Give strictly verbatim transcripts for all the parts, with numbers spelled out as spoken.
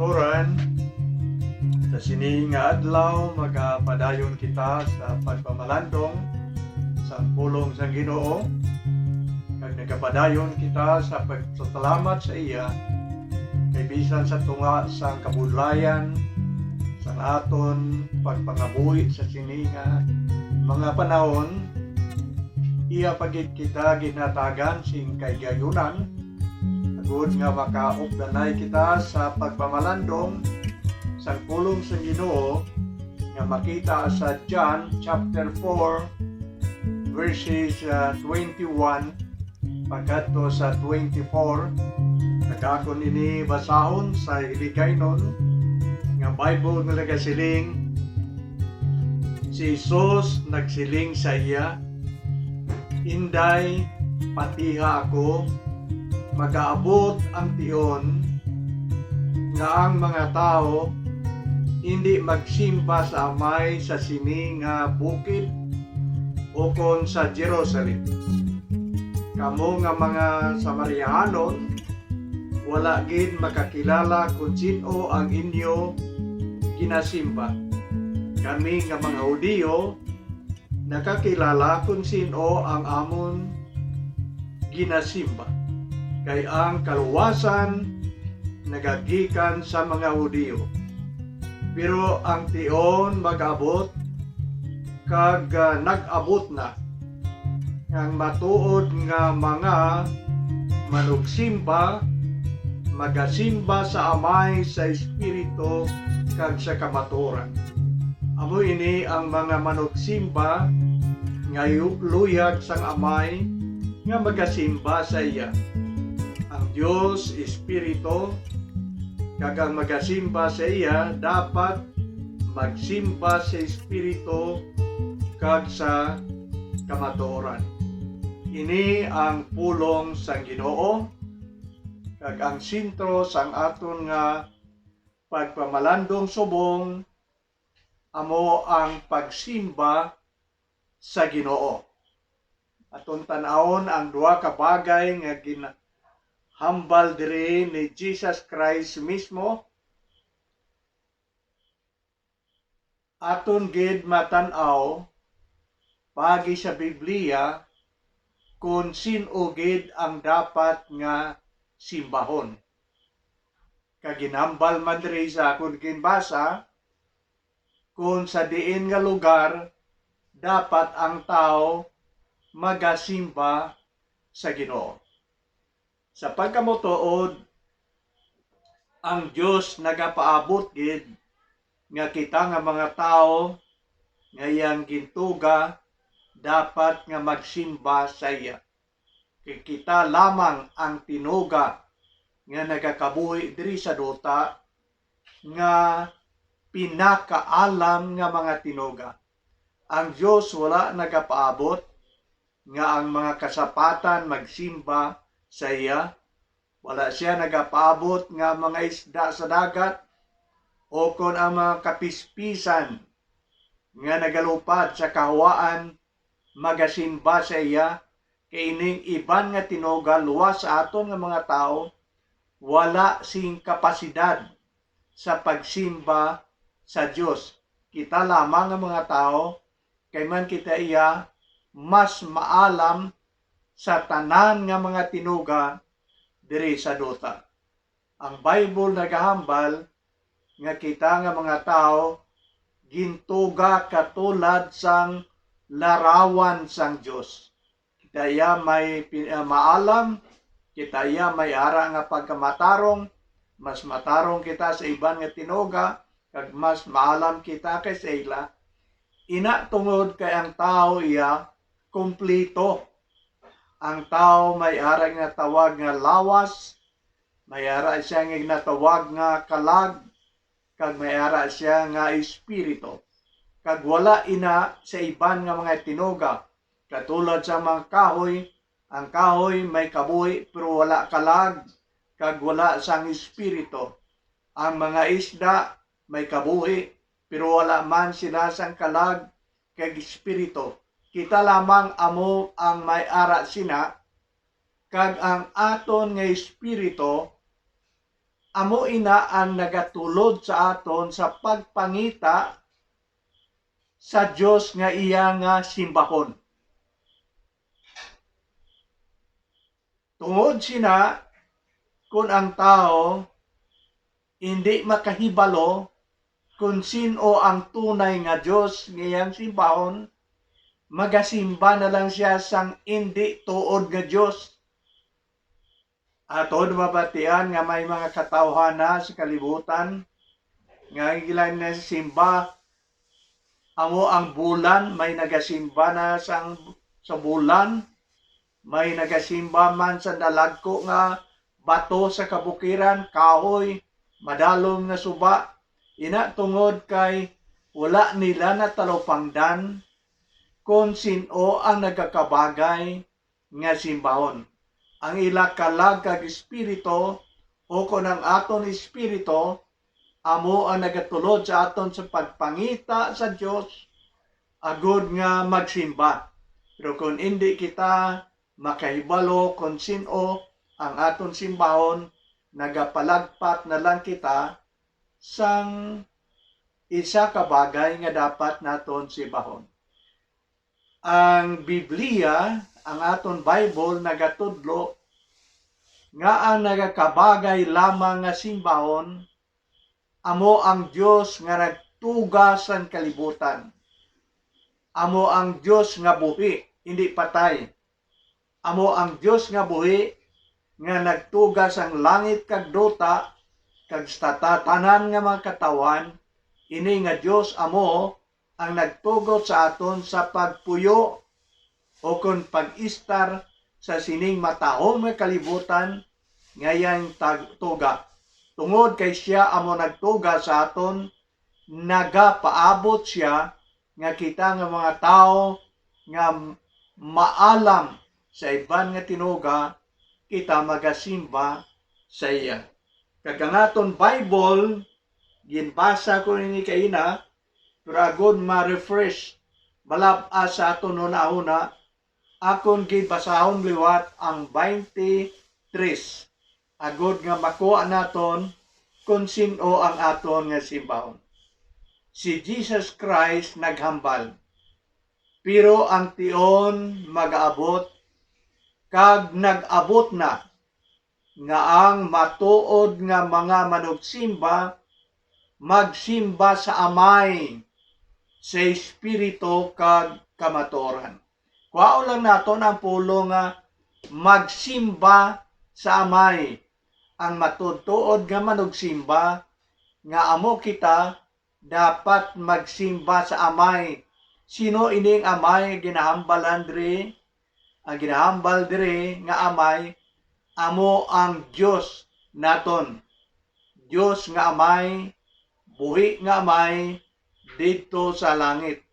Uran, sa sini nga adlaw, magapadayon kita sa pagpamalandong sang pulong sang Ginoo, kag nagapadayon kita sa pagsasalamat sa iya, kay bisan sa tunga sang kabudlayan sang aton pagpangabuhi sa sini nga mga panahon, iya pa gid kita ginhatagan sing kahigayunan, agod nga makaupdanay kita sa pagpamalandong sang pulong sang Ginoo nga makita sa John chapter four, verses, ah, twenty-one pagkadto sa twenty-four. Kag akon ini basahon sa Hiligaynon nga Bible nga nagasiling, si Jesus nagsiling sa iya, "Inday, patiha ako, magaabot ang tion nga ang mga tawo indi magsimba sa Amay sa sini nga bukid ukon sa Jerusalem. Kamo nga mga Samariahanon, wala gid makakilala kon sin-o ang inyo ginasimba. Kami nga mga Hudiyo, nakakilala kon sin-o ang amon ginasimba, kay ang kaluwasan nagagikan sa mga Hudiyo. Pero ang tion mag-abot, kag, ah, nag-abot na, nga ang matuod nga mga manugsimba magasimba sa Amay sa Espiritu kag sa kamatuoran. Amo ini ang mga manugsimba nga yu-, luyag sang Amay nga magasimba sa iya. Ang Dios Espiritu, kag ang magasimba sa iya dapat magsimba sa Espiritu kag sa kamatuoran." Ini ang pulong sang Ginoo, kag ang sentro sang aton nga pagpamalandong subong amo ang pagsimba sa Ginoo. Aton tan-awon ang duha ka bagay nga ginhambal diri ni Jesus Christ mismo. Aton gid matan-aw paagi sa Biblia kon sin-o gid ang dapat nga simbahon. Kag ginhambal man diri sa akon ginbasa, kon sa diin nga lugar dapat ang tawo magasimba sa Ginoo. Sa pagkamutuod, ang Dios nagapaabot gid nga kita nga mga tawo nga iyang gintuga dapat nga magsimba sa iya. Kay kita lamang ang tinuga nga nagakabuhi diri sa duta, nga pinakaalam nga mga tinuga. Ang Dios wala nagapaabot nga ang mga kasapatan magsimba sa iya. Wala sia nagapaabot nga mga isda sa dagat, o kon ang mga kapispisan nga nagalupad sa kahawaan magasimba sa iya, kay ining iban nga tinuga luwas sa aton nga mga tawo wala sing kapasidad sa pagsimba sa Dios. Kita lamang nga mga tawo, kay man kita iya mas maalam sa tanan nga mga tinuga diri sa duta. Ang Bible nagahambal nga kita nga mga tawo gintuga katulad sang larawan sang Dios. Kita iya may pi-, ah, maalam, kita iya may ara nga pagkamatarong, mas matarong kita sa iban nga tinuga, kag mas maalam kita kaysa ila. Ina tungod kay ang tawo iya kompleto. Ang tawo may ara nga tawag nga lawas, may ara siya nga ginatawag nga kalag, kag may ara siya nga espiritu. Kag wala ina sa iban nga mga tinuga, katulad sa mga kahoy, ang kahoy may kabuhi pero wala kalag, kag wala sang espiritu. Ang mga isda may kabuhi pero wala man sila sang kalag kag espiritu. Kita lamang amo ang may ara sina, kag ang aton nga espiritu amo ina ang nagatulod sa aton sa pagpangita sa Dios nga iya nga simbahon. Tungod sina, kun ang tawo indi makahibalo kon sin-o ang tunay nga Dios nga iyang simbahon, magasimba na lang sia sang indi tuod nga Dios. Aton mabatian nga may mga katawhana sa kalibutan nga ila nasimba. Amo ang bulan, may nagasimba na sang, sa bulan, may nagasimba man sa nalagko nga bato sa kabukiran, kahoy, madalom nga suba. Ina tungod kay wala nila natalupangdan kon sin-o ang nagakabagay nga simbahon. Ang ila kalag kag espiritu, o kon ang aton espiritu, amo ang nagatulod sa aton sa pagpangita sa Dios, agod nga magsimba. Pero kon indi kita makahibalo kon sin-o ang aton simbahon, nagapalagpat na lang kita sang isa ka bagay nga dapat naton simbahon. Ang Biblia, ang aton Bible, nagatudlo nga ang nagakabagay lamang nga simbahon amo ang Dios nga nagtuga sang kalibutan. Amo ang Dios nga buhi, hindi patay. Amo ang Dios nga buhi, nga nagtuga sang langit kag duta, kag sa ta-, tanan nga mga katawhan. Ini nga Dios amo ang nagtugot sa aton sa pagpuyo, o kon pag-istar sa sining matahom nga kalibutan nga iyang tag-, tuga. Tungod kay sia amo nagtuga sa aton, nagapaabot sia nga kita nga mga tawo nga maalam sa iban nga tinuga, kita magasimba sa iya. Kag ang aton Bible, ginbasa ko ini kaina, pero agod ma-refresh, malab-as sa aton hunahuna, akon gibasahon liwat ang twenty-three, agod nga makuha naton kon sin-o ang aton nga simbahon. Si Jesus Christ naghambal, "Pero ang tion magaabot, kag nag-abot na, nga ang matuod nga mga manugsimba magsimba sa Amay sa espiritu kag kamatuoran." Kwaon lang naton ang pulong nga magsimba sa Amay. Ang matuod-tuod nga manugsimba, nga amo kita, dapat magsimba sa Amay. Sino ining Amay nga ginahambalan diri? Ang ginahambal diri nga Amay amo ang Dios naton. Dios nga Amay, buhi nga Amay, didto sa langit.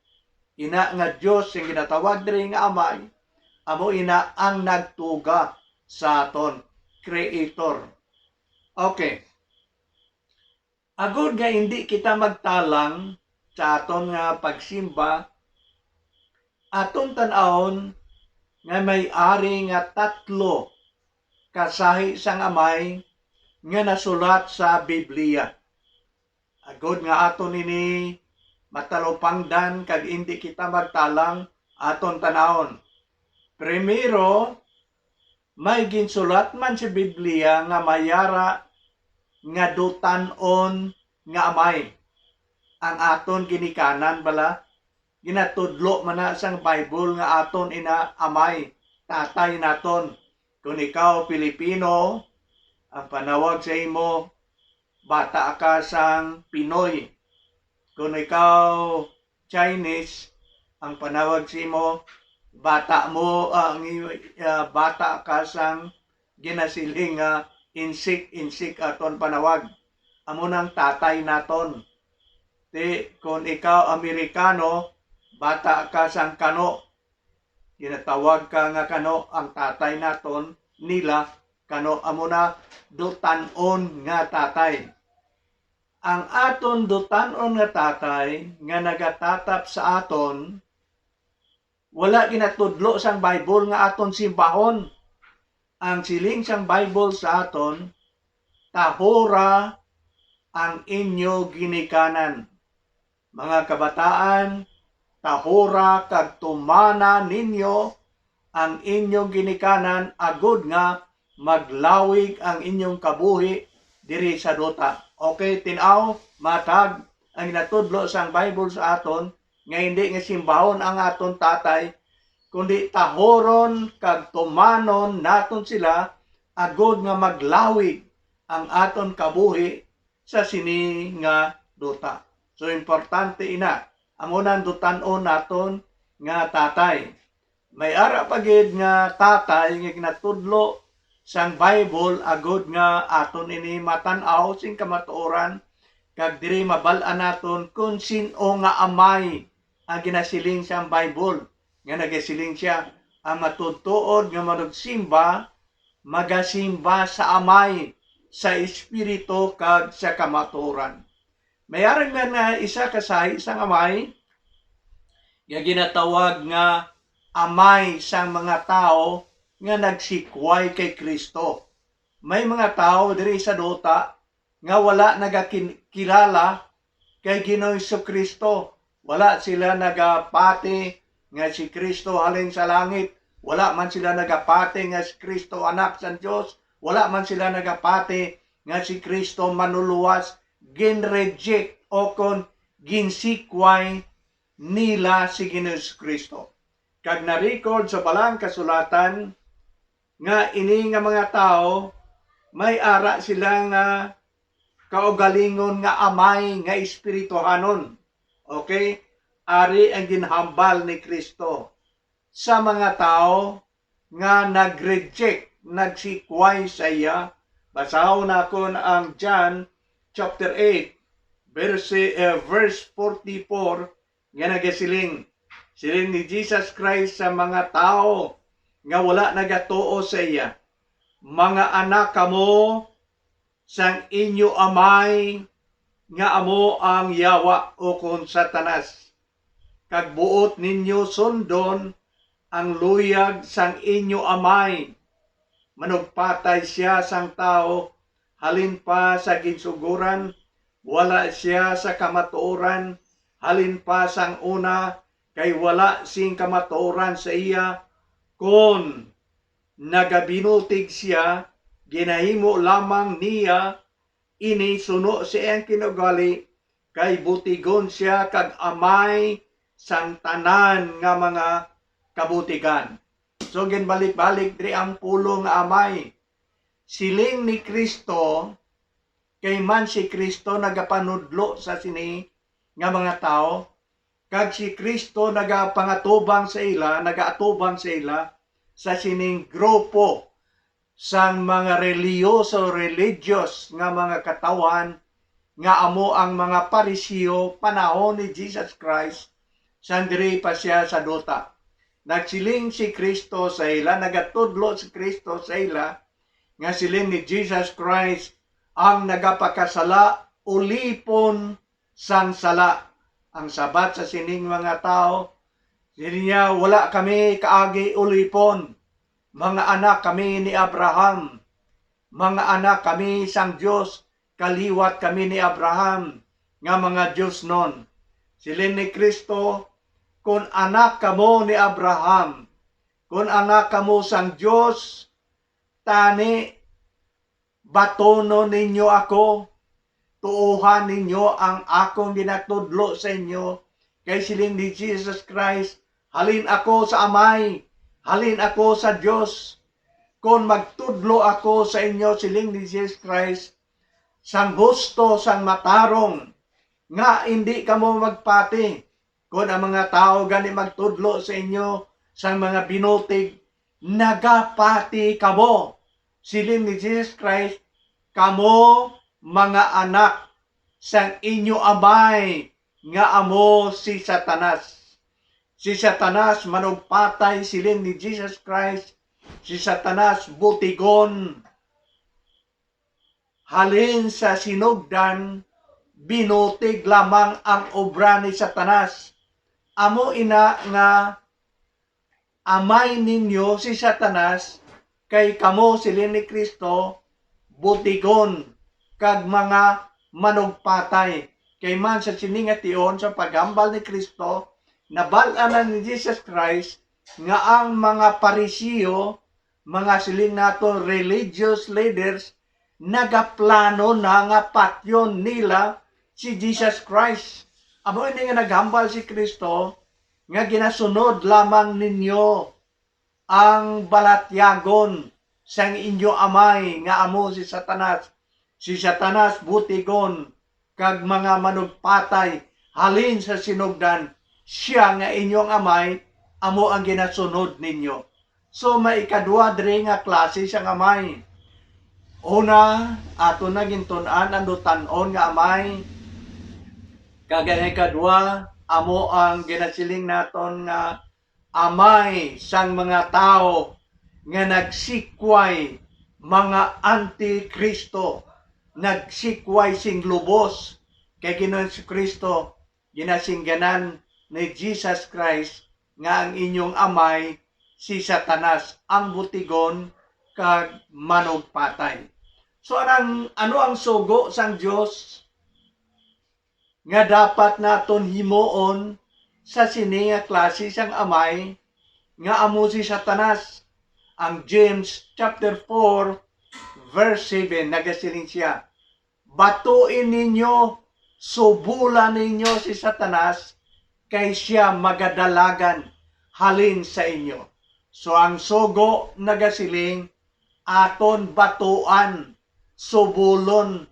Ina nga Dios ang ginatawag diri nga Amay, amo ina ang nagtuga sa aton, Creator. Okay. Agod nga indi kita magtalang sa aton nga pagsimba, aton tan-awon nga may ari nga tatlo ka sahi sang Amay nga nasulat sa Biblia. Agod nga aton ini matalupangdan kag indi kita magtalang, aton tan-awon. Primero, may ginsulat man sa Biblia nga may ara nga dutan-on nga Amay. Ang aton ginikanan bala, ginatudlo man na sang Bible nga aton ina Amay, tatay naton. Kon ikaw Pilipino, ang panawag sa imo, bata ka sang Pinoy. Kon ikaw Chinese, ang panawag sa imo, bata mo, ah, ang i-, ah, bata ka sang ginasiling nga insik, insik aton panawag. Amo nang tatay naton. Ti, kon ikaw Amerikano, bata ka sang kano. Ginatawag ka nga kano, ang tatay naton, nila, kano amo na dutan-on nga tatay. Ang aton dutan-on nga tatay nga nagatatap sa aton, wala ginatudlo sang Bible nga aton simbahon. Ang siling sang Bible sa aton, tahura ang inyo ginikanan. Mga kabataan, tahura kag tumana ninyo ang inyong ginikanan, agod nga maglawig ang inyong kabuhi diri sa duta. Okay, tin-aw, matag ang ginatudlo sang Bible sa aton, nga hindi nga simbahon ang aton tatay, kundi tahuron kag tumanon naton sila, agod nga maglawig ang aton kabuhi sa sini nga duta. So, importante ina, amo na ang dutan-on naton nga tatay. May ara pa gid nga tatay nga ginatudlo sang Bible, agod nga aton ini matan-aw sing kamatuoran, kag diri mabal-an naton kon sin-o nga amay ang ginasiling sang Bible, nga nagasiling sia, "Ang matuod-tuod nga manugsimba, magasimba sa Amay, sa Espiritu, kag sa kamatuoran." May ara man nga isa ka sahi sang Amay nga ginatawag nga Amay sang mga tawo nga nagsikway kay Kristo. May mga tawo diri sa duta nga wala nagakilala kay Ginoong Jesu-Cristo. Wala sila nagapati nga si Kristo halin sa langit. Wala man sila nagapati nga si Kristo Anak sang Dios. Wala man sila nagapati nga si Kristo manluluwas. Gin-reject o kon ginsikway nila si Ginoong Jesu-Cristo. Kag na-record sa Balaang Kasulatan nga ini nga mga tawo may ara sila nga kaugalingon nga amay nga espirituhanon. Okay? Ari ang ginhambal ni Kristo sa mga tawo nga nag-reject, nagsikway sa iya. Basahon naton ang John chapter eight, verse, eh, verse forty-four, nga nagasiling, siling ni Jesus Christ sa mga tawo nga wala nagatuo sa iya, "Mga anak kamo sang inyo amay nga amo ang Yawa ukon Satanas, kag buot ninyo sundon ang luyag sang inyo amay. Manugpatay sia sang tawo, halin pa sa ginsugoran, wala sia sa kamatuoran, halin pa sang una, kay wala sing kamatuoran sa iya. Kon nagabinutig sia, ginahimo lamang niya ini suno sa iyang kinugali, kay butigon sia kag amay sang tanan nga mga kabutigan." So, ginbalik-balik diri ang pulong nga amay. Siling ni Kristo, kay man si Kristo nagapanudlo sa sini nga mga tawo, kag si Kristo nagapangatubang sa ila, nagaatubang sa ila sa sining grupo sang mga reliyoso, religious nga mga katawhan, nga amo ang mga Pariseo panahon ni Jesus Christ, sang diri pa sia sa duta. Nagsiling si Kristo sa ila, nagatudlo si Kristo sa ila, nga siling ni Jesus Christ, "Ang nagapakasala, ulipon sang sala." Ang sabat sa sining mga tawo, siling niya, "Wala kami kaagi ulipon. Mga anak kami ni Abraham. Mga anak kami sang Dios, kaliwat kami ni Abraham nga mga diosnon." Siling ni Kristo, "Kon anak kamo ni Abraham, kon anak kamo sang Dios, tani batonon ninyo ako, tuohan ninyo ang akong ginatudlo sa inyo." Kay siling ni Jesus Christ, "Halin ako sa Amay, halin ako sa Dios. Kon magtudlo ako sa inyo," siling ni Jesus Christ, "sang husto, sang matarong, nga indi kamo magpati. Kon ang mga tawo gani magtudlo sa inyo sang mga binutig, nagapati kamo." Siling ni Jesus Christ, "Kamo mga anak sang inyo amay nga amo si Satanas." Si Satanas manugpatay, siling ni Jesus Christ, si Satanas butigon. Halin sa sinugdan, binutig lamang ang obra ni Satanas. Amo ina nga amay ninyo si Satanas, kay kamo, siling ni Cristo, butigon. kag mga manugpatay. Kay man sa sini nga tion, sa paghambal ni Cristo, nabal-an na ni Jesus Christ nga ang mga Pariseo, mga siling nato religious leaders, nagaplano na nga patyon nila si Jesus Christ. Amo ini nga naghambal si Cristo nga ginasunod lamang ninyo ang balatyagon sang inyo amay nga amo si Satanas. Si Satanas butigon kag mga manugpatay halin sa sinugdan, sia nga inyong amay amo ang ginasunod ninyo. So, may ikadua diri nga klase sang amay. Una, ato na gintun-an ang dutan-on nga amay. Kag ang ikadua, amo ang ginasiling naton nga amay sang mga tawo nga nagsikway, mga antikristo, nagsikway sing lubos kay Ginoong Jesu-Cristo. Ginasingganan ni Jesus Christ nga ang inyong amay si Satanas, ang butigon kag manugpatay. So, anang, ano ang sugo sang Dios nga dapat naton himuon sa sini nga klase sang amay nga amo si Satanas? Ang James chapter four, verse seven, nagasiling siya, "Batui ninyo, subola ninyo si Satanas, kay sia magadalagan halin sa inyo." So, ang sugo nagasiling, aton batuan, subulon,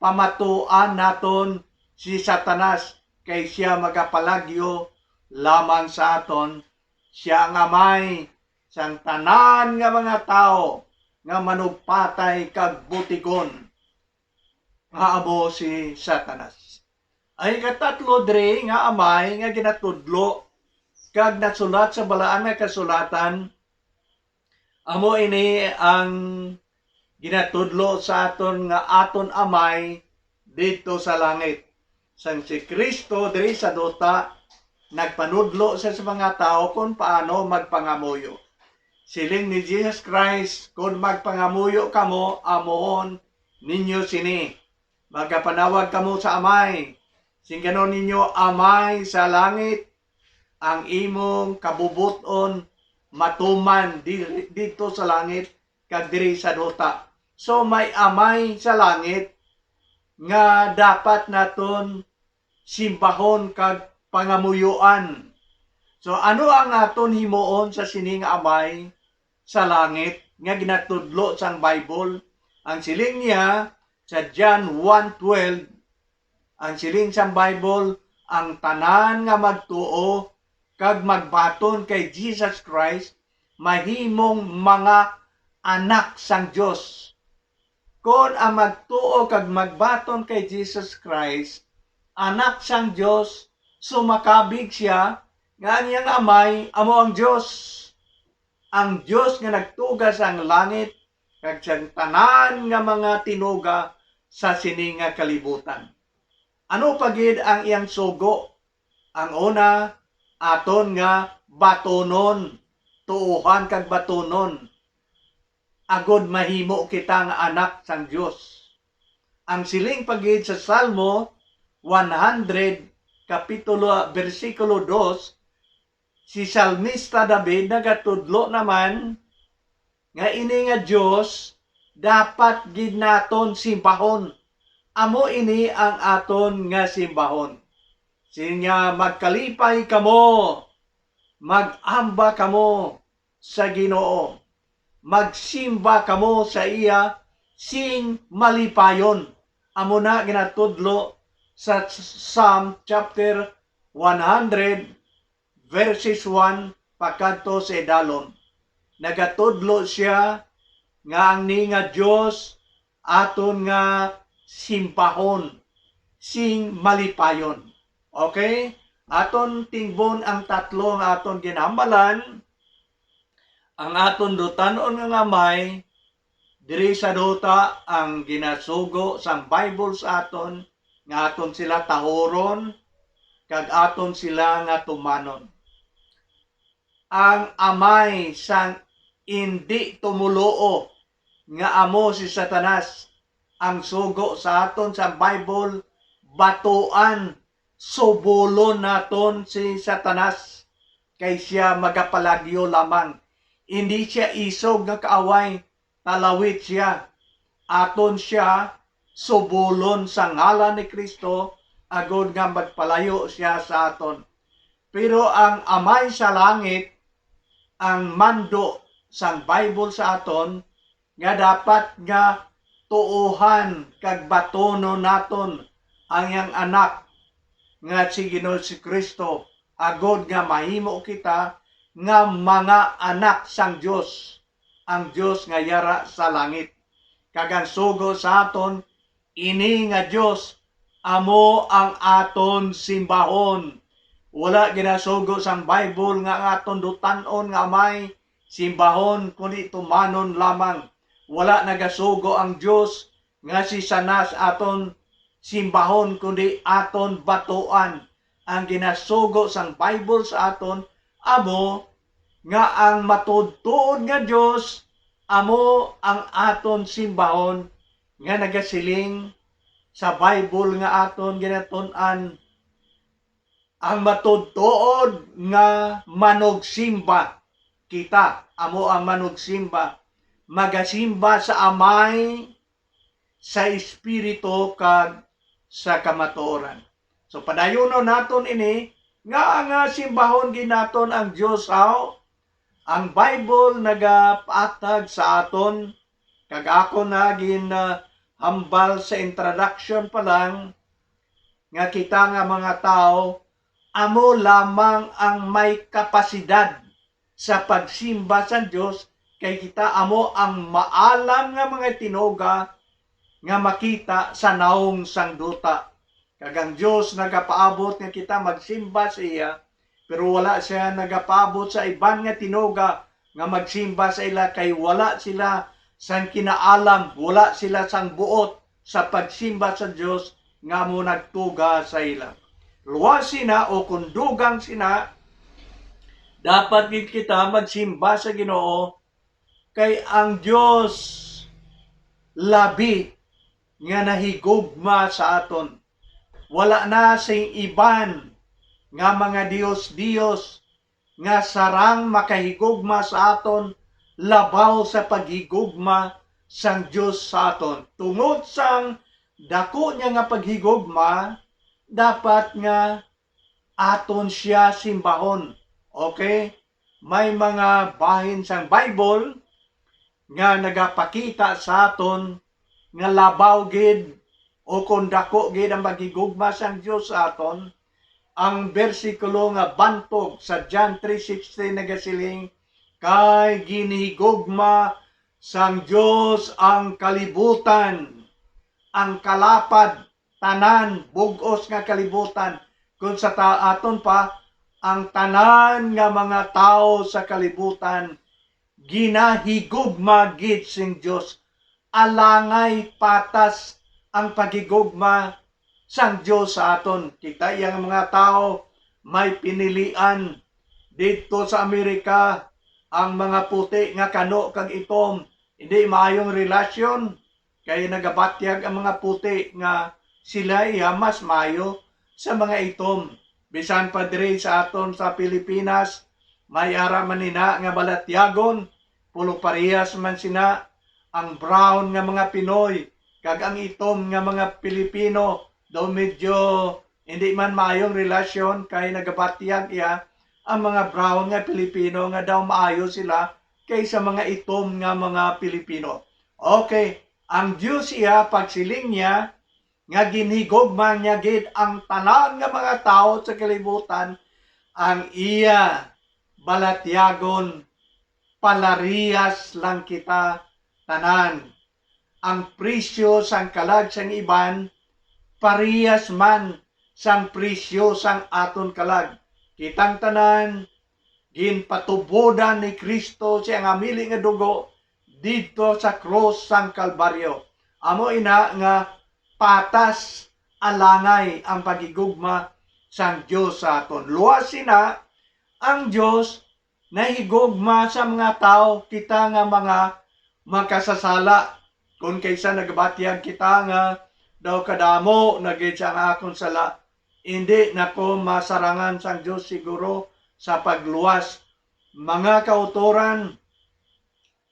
pamatuan naton si Satanas, kay sia magapalagyo lamang sa aton. Sia ang amay sang tanan nga mga tawo nga manugpatay kag butigon, nga amo si Satanas. Ang ikatatlo diri nga amay nga ginatudlo kag nasulat sa Balaan nga Kasulatan, amo ini ang ginatudlo sa aton nga aton Amay didto sa langit. Sang si Cristo diri sa duta, nagpanudlo siya sa mga tawo kon paano magpangamuyo. Siling ni Jesus Christ, "Kon magpangamuyo kamo, amuon ninyo sini: Magapanawag kamo sa Amay. Singganon ninyo, Amay sa langit, ang imong kabubot-on matuman di-, didto sa langit kag diri sa duta." So, may Amay sa langit nga dapat naton simbahon kag pangamuyoan. So, ano ang aton himuon sa sini nga Amay sa langit nga ginatudlo sang Bible? Ang siling niya sa John one twelve, ang siling sang Bible, ang tanan nga magtuo kag magbaton kay Jesus Christ mahimong mga anak sang Dios. Kon ang magtuo kag magbaton kay Jesus Christ, Anak sang Dios, sumakabig sia nga ang iyang Amay amo ang Dios, ang Dios nga nagtuga sang langit kag sang tanan nga mga tinuga sa sini nga kalibutan. Ano pa gid ang iyang sugo? Ang una, aton nga batonon, tuohan kag batonon, agod mahimo kita nga anak sang Dios. Ang siling pa gid sa Salmo one hundred, kapitulo, bersikulo dos, si Salmista David nagatudlo naman nga ini nga Dios dapat gid naton simbahon. Amo ini ang aton nga simbahon. Siling niya, "Magkalipay kamo, mag-amba kamo sa Ginoo, magsimba kamo sa iya sing malipayon." Amo na ginatudlo sa Psalm chapter one hundred, verses one pakadto sa idalom. Nagatudlo sia nga ang ni nga Dios aton nga simbahon sing malipayon. Okay? Aton tingbon ang tatlo nga aton ginhambalan. Ang aton dutan-on nga Amay diri sa duta ang ginasugo sang Bible sa aton, nga aton sila tahuron kag aton sila nga tumanon. Ang amay sang indi tumoluo, nga amo si Satanas, Ang sugo sa aton sa Bible, batuan, subulon naton si Satanas, kay sia magapalagyo lamang. Hindi sia isog nga kaaway, talawit sia. Aton sia subulon sa ngalan ni Cristo, agod nga magpalayo sia sa aton. Pero ang Amay sa langit, ang mando sang Bible sa aton, nga dapat nga tuohan kag batonon naton ang iyang Anak nga si Ginoong Jesu-Cristo, agod nga mahimo kita nga mga anak sang Dios, ang Dios nga yara sa langit. Kag ang sugo sa aton, ini nga Dios amo ang aton simbahon. Wala ginasugo sang Bible nga ang aton dutan-on nga Amay simbahon, kundi tumanon lamang. Wala nagasugo ang Dios nga si Satanas aton simbahon, kundi aton batuan. Ang ginasugo sang Bible sa aton amo nga ang matuod-tuod nga Dios amo ang aton simbahon, nga nagasiling sa Bible nga aton ginatun-an, ang matuod-tuod nga manugsimba, kita amo ang manugsimba, magasimba sa Amay, sa Espiritu, kag sa kamatuoran. So, padayunon naton ini, nga, nga simbahon gid naton ang Dios, aw? Ang Bible nagapaatag sa aton, kag ako na gin, ah, hambal sa introduction pa lang, nga kita nga mga tawo, amo lamang ang may kapasidad sa pagsimba sang Dios, kay kita amo ang maalam nga mga tinuga nga makita sa naong sang duta. Kag ang Dios nagapaabot nga kita magsimba sa iya, pero wala sia nagapaabot sa iban nga tinuga nga magsimba sa ila, kay wala sila sang kinaalam, wala sila sang buot sa pagsimba sa Dios nga amo nagtuga sa ila. Luwas sina, o kon dugang sina, dapat gid kita magsimba sa Ginoo, kay ang Dios labi nga nahigugma sa aton. Wala na sing iban nga mga dios-dios nga sarang makahigugma sa aton labaw sa paghigugma sang Dios sa aton. Tungod sang dako niya nga paghigugma, dapat nga aton sia simbahon. Okay? May mga bahin sang Bible nga nagapakita sa aton nga labaw gid o kon dako gid ang paghigugma sang Dios sa aton. Ang bersikulo nga bantog sa John three sixteen nagasiling, "Kay ginhigugma sang Dios ang kalibutan, ang kalapad, tanan, bug-os nga kalibutan." Kung sa ta-, aton pa, ang tanan nga mga tawo sa kalibutan ginahigugma gid sing Dios. Alangay, patas ang paghigugma sang Dios sa aton. Kita iya nga mga tawo may pinilian didto sa Amerika, ang mga puti nga kano kag itom, hindi maayong relasyon, kay nagabatyag ang mga puti nga sila iya mas maayo sa mga itom. Bisan pa diri sa aton sa Pilipinas, may ara man ina nga balatyagon, pero parehas man sina ang brown nga mga Pinoy kag ang itom nga mga Pilipino, daw medyo hindi man maayong relasyon, kay nagabatyag iya ang mga brown nga Pilipino nga daw maayo sila kaysa mga itom nga mga Pilipino. Okay, ang Dios iya, pagsiling niya, nga ginhigugma niya gid ang tanan nga mga tawo sa kalibutan, ang iya balatyagon, parehas lang kita tanan. Ang presyo sang kalag sang iban parehas man sang presyo sang aton kalag. Kitang tanan, ginpatubodan ni Cristo sa iyang hamili nga dugo didto sa krus sang Kalbaryo. Amo ina nga patas, alangay ang paghigugma sang Dios sa aton. Luwas sina, ang Dios nahigugma sa mga tawo, kita nga mga makasasala, Kon kaysa nagabatyag kita nga daw kadamo na gid ang akon sala, indi na ko masarangan sang Dios siguro sa pagluwas. Mga kautoran,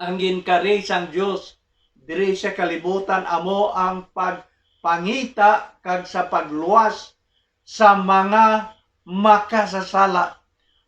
ang ginkari sang Dios diri sa kalibutan amo ang pagpangita kag sa pagluwas sa mga makasasala.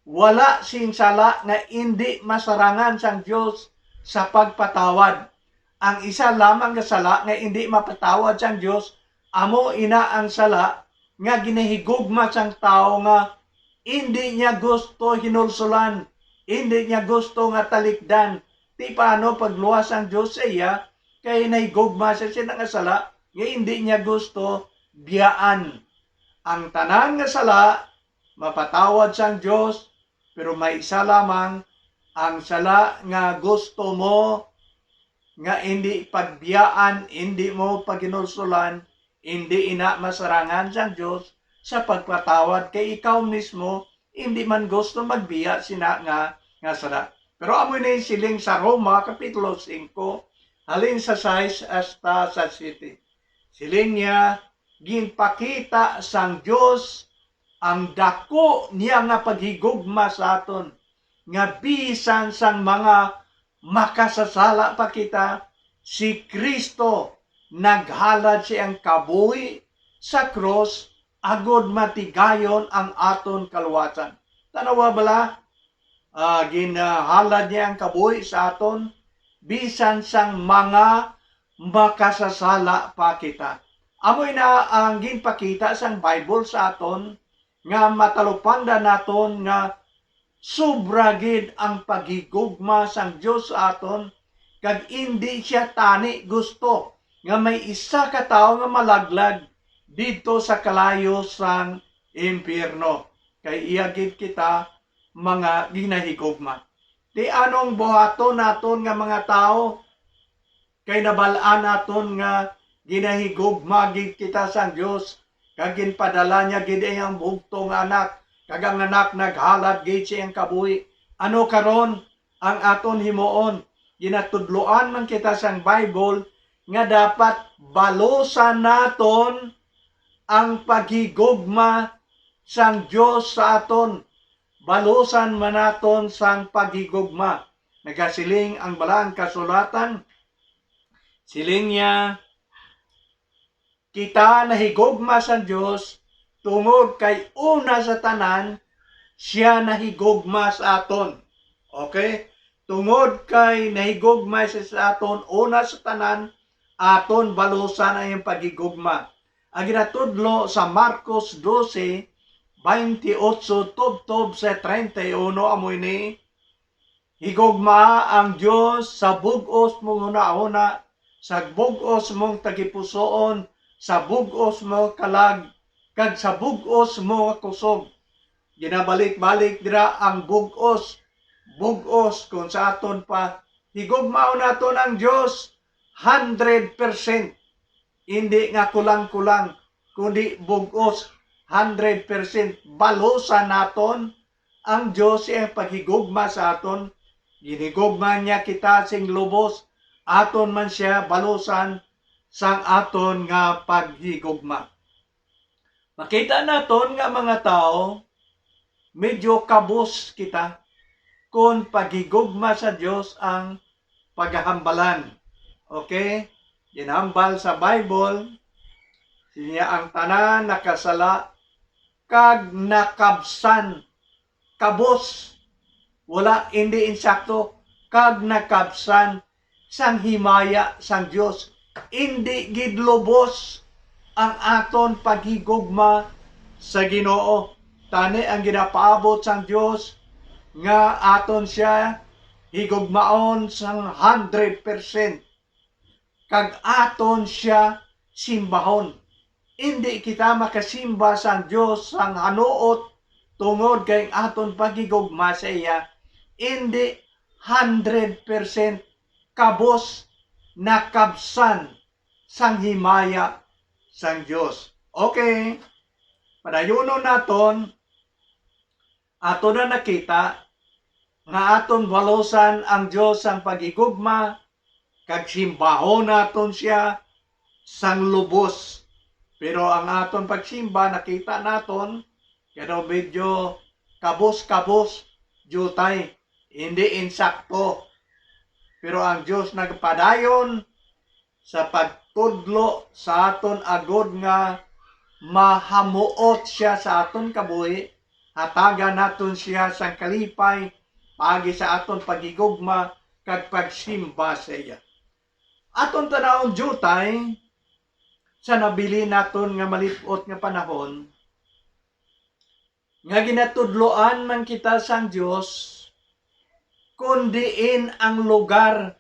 Wala sing sala nga indi masarangan sang Dios sa pagpatawad. Ang isa lamang nga sala nga indi mapatawad sang Dios, amo ina ang sala nga ginahigugma sang tawo nga indi niya gusto hinulsulan, indi niya gusto nga talikdan. Ti paano pagluwas ang Dios sa iya, kay nahigugma siya sina nga sala nga indi niya gusto biyaan. Ang tanan nga sala mapatawad sang Dios, pero may isa lamang, ang sala nga gusto mo nga indi pagbiyaan, indi mo paghinulsulan, indi ina masarangan sang Dios sa pagpatawad, kay ikaw mismo indi man gusto magbiya sina nga, nga sala. Pero amo ni siling sa Roma, Kapitulo singko, halin sa sais hasta sa siyete. Siling niya, ginpakita sang Dios ang dako niya nga paghigugma sa aton, nga bisan sang mga makasasala pa kita, si Cristo naghalad siyang kabuhi sa krus agod matigayon ang aton kaluwasan. Tanawa bala, ah, ginhalad niya ang kabuhi sa aton, bisan sang mga makasasala pa kita. Amo na ang ginpakita sang Bible sa aton, nga matalupangdan naton nga sobra gid ang paghigugma sang Dios sa aton, kag indi siya tani gusto nga may isa ka tawo nga malaglag didto sa kalayo sang impyerno, kay iya gid kita mga ginahigugma. Ti anong buhaton naton nga mga tawo? Kay nabal-an naton nga ginahigugma gid kita sang Dios, kag ginpadala niya gid ang bugtong nga Anak, kag ang Anak naghalad gid siyang kabuhi. Ano karon ang aton himuon? Ginatudloan man kita sang Bible nga dapat balusan naton ang paghigugma sang Dios sa aton. Balusan man naton sang paghigugma. Nagasiling ang Balaang Kasulatan, siling niya, kita nahigugma sang Dios tungod kay una sa tanan, siya nahigugma sa aton. Okay? Tungod kay nahigugma siya sa aton, una sa tanan, aton balusan ang iyang paghigugma. Ang ginatudlo sa Marcos doce, twenty-eight tubtob sa treinta y uno amo ini, higugmaa ang Dios sa bug-os mong hunahuna, sa bug-os mong tagipusoon, sa bug-os mong kalag, kag sa bug-os mo nga kusog. Ginabalik-balik dira ang bug-os, bug-os kon sa aton pa. Higugmaon naton ang Dios hundred percent. Indi nga kulang-kulang, kundi bug-os, hundred percent. Balusan naton ang Dios sa iyang paghigugma sa aton. Ginhigugma niya kita sing lubos, aton man siya balusan sang aton nga paghigugma. Makita naton nga mga tawo, medyo kabos kita kon paghigugma sa Dios ang pagahambalan. Okay? Ginhambal sa Bible, siya ang tanan nakasala kag nakabsan, kabos, wala, indi insakto, kag nakabsan sang himaya sang Dios. Indi gid lubos ang aton paghigugma sa Ginoo. Tani ang ginapaabot sang Dios nga aton siya higugmaon sang hundred percent, kag aton siya simbahon. Indi kita makasimba sang Dios sang hanuot tungod kay ang aton paghigugma sa iya indi hundred percent kabos nakabsan sang himaya sang Dios. Okay, padayunon naton, ato na nakita nga aton balusan ang Dios sang paghigugma kag simbahon naton siya sang lubos. Pero ang aton pagsimba, nakita naton, kay daw medyo kabos-kabos, diutay, hindi insakto. Pero ang Dios nagpadayon sa pagtudlo sa aton agod nga mahamuot siya sa aton kabuhi, hatagan naton siya sang kalipay paagi sa aton paghigugma kag pagsimba sa iya. Aton tanawon diutay sa nabilin naton nga malip-ot nga panahon, nga ginatudloan man kita sang Dios, kun diin ang lugar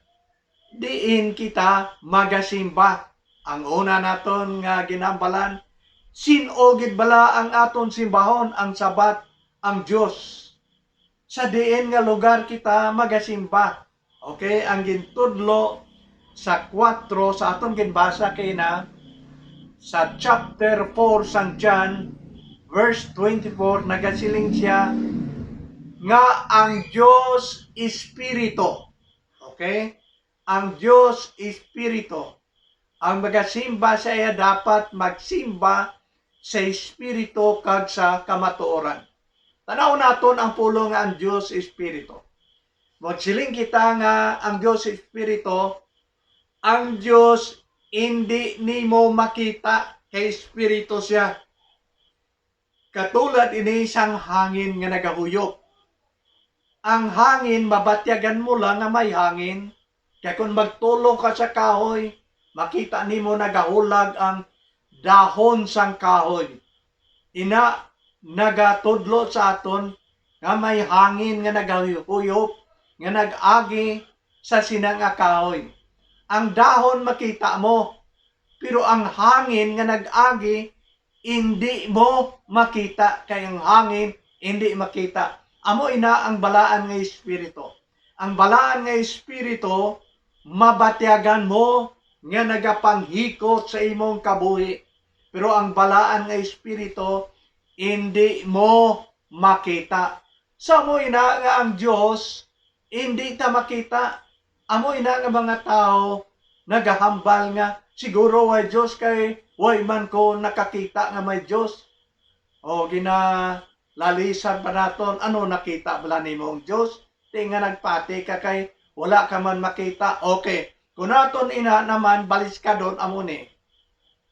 diin kita magasimba. Ang una naton nga ginhambalan, sin-o gid bala ang aton simbahon, ang Sabat, ang Dios? Sa diin nga lugar kita magasimba? Okay, ang gintudlo sa kwatro sa aton ginbasa kay na sa chapter four sang John, verse twenty-four, nagasiling siya nga ang Dios Espiritu. Okay? Ang Dios Espiritu. Ang magasimba sa iya dapat magsimba sa Espiritu kag sa kamatuoran. Tanaw naton ang pulong nga ang Dios Espiritu. Magsiling kita nga ang Dios Espiritu, ang Dios hindi nimo makita kay Espiritu siya. Katulad ini sang hangin nga nagahuyop. Ang hangin, mabatyagan mo lang nga may hangin, kay kon magtulong ka sa kahoy, makita nimo nagahulag ang dahon sang kahoy. Ina, nagatudlo sa aton nga may hangin nga nagahuyop, nga nag-agi sa sina nga kahoy. Ang dahon makita mo, pero ang hangin nga nag-agi, indi mo makita, kay ang hangin indi makita. Amo ina ang balaan nga espiritu. Ang balaan nga espiritu, mabatyagan mo nga nagapanghikot sa imong kabuhi, pero ang balaan nga espiritu indi mo makita. Sa amo ina nga ang Dios indi ta makita. Amo ina nga mga tawo nagahambal nga, "Siguro way Dios kay way man ko nakakita nga may Dios." O ginalalisan pa naton, "Ano, nakita bala nimo ang Dios? Ti nga nagpati ka kay wala ka man makita." Okay, kung naton ina naman baliskadon, amo ni.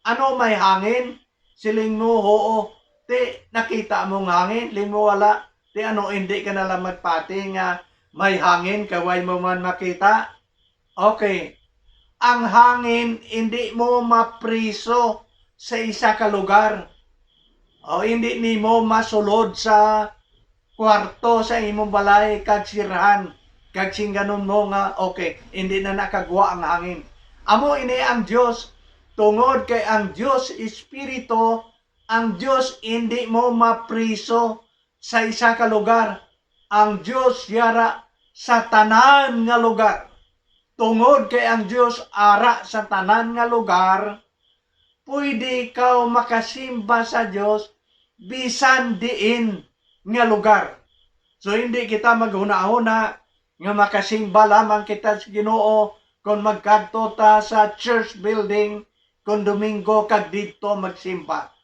Ano, may hangin? Siling mo, "Huo." Ti nakita mo ang hangin? Ling mo, "Wala." Ti ano, hindi ka na lang magpati nga may hangin kay way mo man makita? Okay. Ang hangin, hindi mo mapriso sa isa ka lugar. O hindi nimo masulod sa kwarto sa imong balay kag sirhan, kag singganon mo nga, "Okay, hindi na nakagwa ang hangin." Amo ini ang Dios, tungod kay ang Dios Espiritu, ang Dios hindi mo mapriso sa isa ka lugar. Ang Dios yara sa tanan nga lugar. Tungod kay ang Dios ara sa tanan nga lugar, pwede ikaw makasimba sa Dios bisan diin nga lugar. So, hindi kita maghunahuna nga makasimba lamang kita sa Ginoo kon magkadto ta sa church building kon Domingo kag didto magsimba.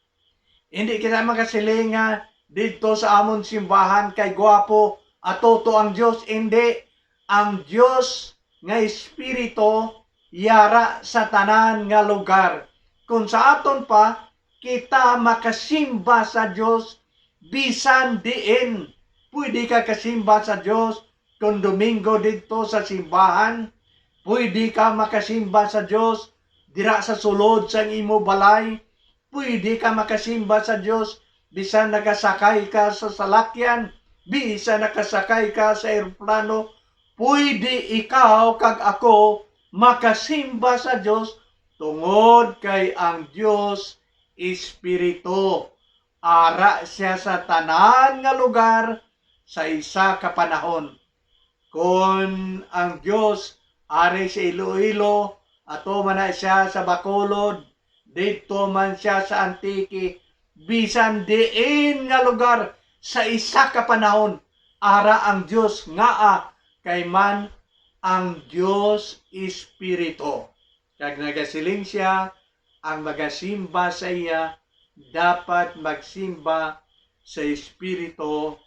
Hindi kita makasiling nga didto sa amon simbahan kay gwapo, atuto ang Dios. Hindi. Ang Dios nga Espiritu yara sa tanan nga lugar. Kung sa aton pa, kita makasimba sa Dios bisan diin. Pwede ka kasimba sa Dios kon Domingo didto sa simbahan. Pwede ka makasimba sa Dios dira sa sulod sang imo balay. Pwede ka makasimba sa Dios bisan nakasakay ka sa salakyan, bisan nakasakay ka sa eroplano. Pwede ikaw kag ako makasimba sa Dios, tungod kay ang Dios Espiritu. Ara sia sa tanan nga lugar sa isa ka panahon. Kon ang Dios ari sa Iloilo, ato man na sia sa Bacolod, didto man sia sa Antique, bisan diin nga lugar sa isa ka panahon, ara ang Dios ngaa kay man Ang Dios Espiritu, kag nagasiling sia, ang magasimba sa iya dapat magsimba sa Espiritu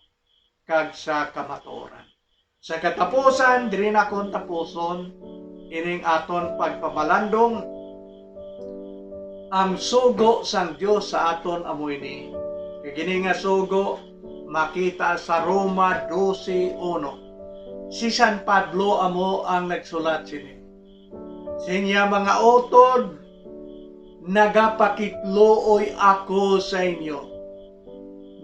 kag sa kamatuoran. Sa katapusan, diri na kon tapuson ining aton pagpamalandong. Ang sugo sang Dios sa aton amo ini. Kag ini nga sugo makita sa Roma dose uno. Si San Pablo amo ang nagsulat sini. Sa iya mga utod, nagapakitluoy ako sa inyo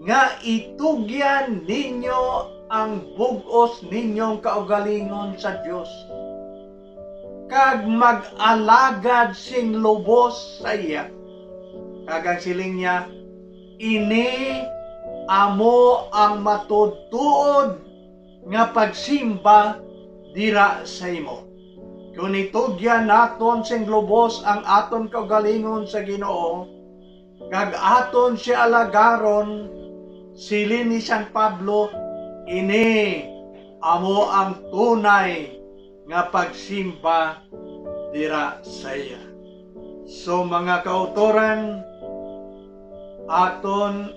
nga itugyan ninyo ang bug-os ninyong kaugalingon sa Dios, kag mag-alagad sing lubos sa iya. Kag ang siling niya, ini amo ang matuod-tuod nga pagsimba dira sa imo. Kon itugyan naton sing lubos ang aton kaugalingon sa Ginoo, kag aton sia alagaron, siling ni San Pablo, ini amo ang tunay nga pagsimba dira sa iya. So, mga kautoran, aton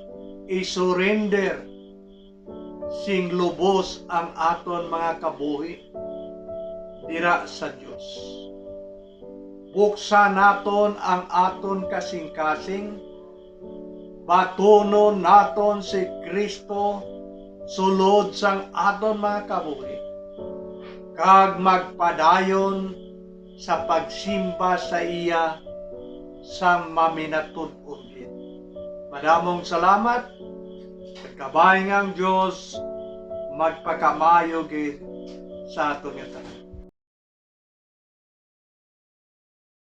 isurrender sing lubos ang aton mga kabuhi dira sa Dios. Buksan naton ang aton kasing-kasing, batunon naton si Cristo sulod sang aton mga kabuhi, kag magpadayon sa pagsimba sa iya sang maminatud-on gid. Madamong salamat, kag kabay nga ang Dios magpakamaayo gid sa aton nga tanan.